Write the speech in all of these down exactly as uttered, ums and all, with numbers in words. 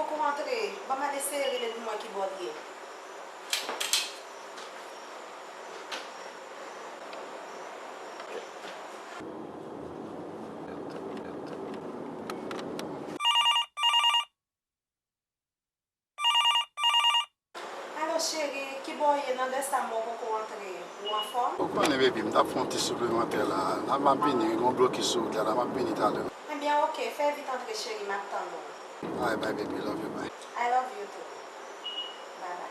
Koko antre, ban m al eseye rele l pou m wè ki bò l ye. Alo cheri, ki bò w ye nan lè sa m wè w poko antre? Ou anfòm? Ou konnen baby, m t ap fè yon ti siplemantè la. La m ap vini, gen yon blokis sou wout la, la m ap vini talè. Ebyen oke, fè vit antre cheri, m ap tann ou. Alright, bye baby, love you, bye. I love you too. Bye bye.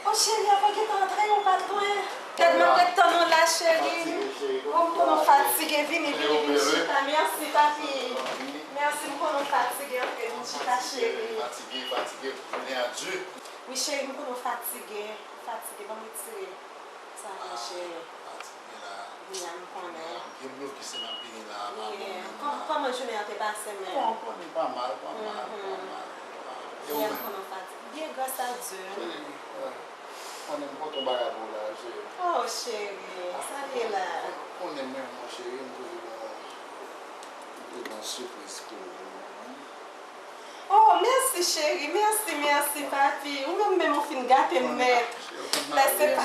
O cheri, avan w gentan antre, ou pa t lwen. Gad, mwen ret tann ou la, cheri. O, m konnen w fatige, vini, vini, vin chita. Mèsi, papi. Mèsi, m konnen w fatige, antre, vin chita, cheri. Fatige, fatige, jounen an di. Wi, cheri, m konnen w fatige, fatige, ban m retire sa, monchè. Fatige la. Wi, a, m konnen. Byen bloke, se m ap vini la, pa bon menm la. Kòman jounen an te pase menm? Bon, ou konnen pa mal, pa mal, pa mal. E ou menm? Byen, m konnen w fatige. Byen, gras a Dye. Cheri, konnen m pote yon bagay pou ou la, cheri. Oh, cheri, sa l ye la? Ou konnen menm, mon cheri, m toujou gen yon, m toujou gen yon sipriz pou ou. Oh, mèsi, cheri. Mèsi, mèsi, papi. Ou menm, menm, ou fin gate m nèt. Lè se pa...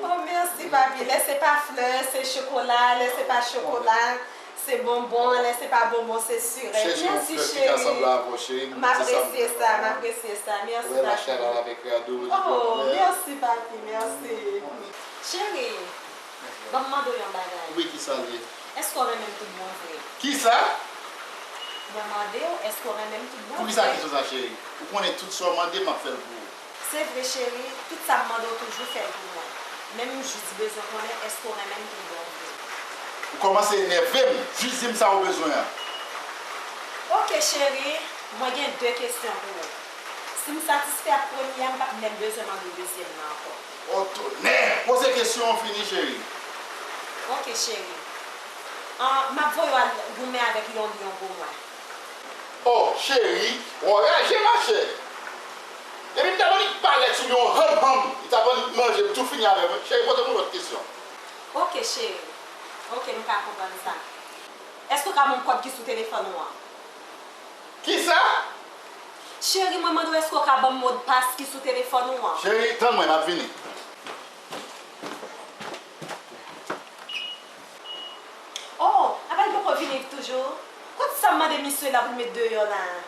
Oh, mèsi, papi. Lè se pa flè, se chokola. Lè se pa chokola, se bonbon. Lè se pa bonbon, se sirèt. Mèsi, cheri. M apresye sa, m apresye sa. Mèsi, papi. Oh, mèsi, papi, mèsi. Cheri, ban m mande w yon bagay. Wi, kisa l ye? Èske w renmen m tout bon vre? Kisa? Mwen mande w, èske w renmen m tout bon vre? Poukisa kesyon sa, cheri? Ou konnen tout sa w mande m, m ap fè l pou ou. Se vre, cheri, tout sa m mande w toujou fè l pou mwen. Men m jis bezwen konnen èske w renmen m tout bon vre. Ou kòmanse enève m, jis di m sa ou bezwen an. Oke, cheri, mwen gen de kesyon pou ou. Si m satisfè ak premye a, m p ap menm bezwen mande w dezyèm nan ankò. O tonè! Poze kesyon an fini, cheri. Oke, cheri. An, m ap voye w al goumen avèk yon lyon pou mwen. O, cheri, w anraje, machè. Depi m t ap annik pale sou lyon, hanm, hanm, li t ap annik manje m, tou fini avè mwen. Cheri, poze m yon lòt kesyon. Oke, cheri. Oke, m ka konprann sa. Èske w ka ban m kòd ki sou telefòn ou an? Kisa? Cheri, mwen mande w èske w ka ban m modpas ki sou telefòn ou an? Cheri, tann mwen, m ap vini. Oh, apa l poko vini toujou? Kot sa m mande misye la pou l met deyò la a?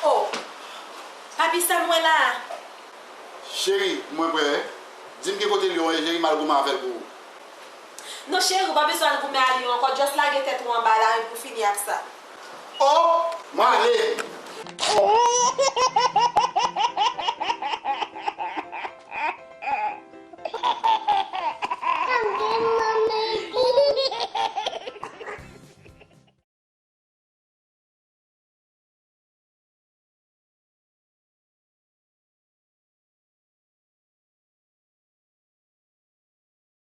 Oh, papi, sa m wè la a? Cheri, mwen prè. Di m ki kote lyon an ye, cheri, m al goumen avè l pou ou. Non, cheri, ou pa bezwen al goumen a lyon ankò, just lage tèt ou anba lari pou fini ak sa. Oh, m ale!